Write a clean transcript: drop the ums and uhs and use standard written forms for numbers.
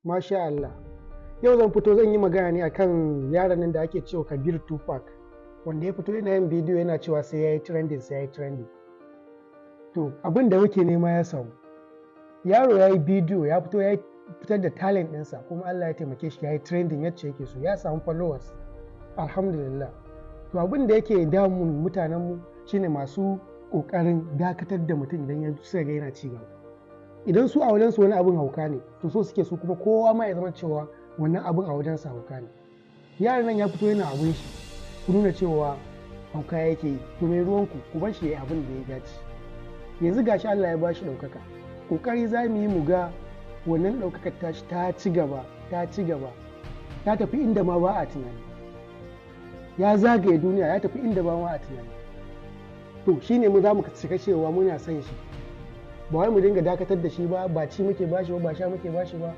Masha Allah. Yau zan fito zan yi magana ne akan yaron nan da ake cewa Kabir Tupac, wanda ya fito yana yin bidiyo yana cewa sai ya yi trending, sai ya yi trending. To, abin da muke nema ya samu. Yaro ya yi bidiyo, ya fito ya fitar da talent ɗinsa, kuma Allah ya taimake shi ya yi trending yacce yake so, ya samu followers. Alhamdulillah. To, abin da yake damun mutanenmu shine masu ƙoƙarin dakatar da mutum idan ya suka ga yana ci gaba. Idan su a wajensu wani abin hauka ne, to so suke su kuma kowa ma ya zama cewa wannan abin a wajensa hauka ne. Yaron nan ya fito yana abin shi, ku nuna cewa hauka yake yi, to mai ruwanku? Ku bar shi ya yi abin da ya dace. Yanzu gashi Allah ya bashi ɗaukaka. Ƙoƙari za mu yi mu ga wannan ɗaukakar tashi ta ci gaba, ta ci gaba, ta tafi inda ma ba a tunani. Ya zagaye duniya, ya tafi inda ba ma a tunani. To, shine mu za mu cika cewa muna son shi. Ba wai mu dinga dakatar da shi ba, ba ci muke bashi ba, ba sha muke bashi ba.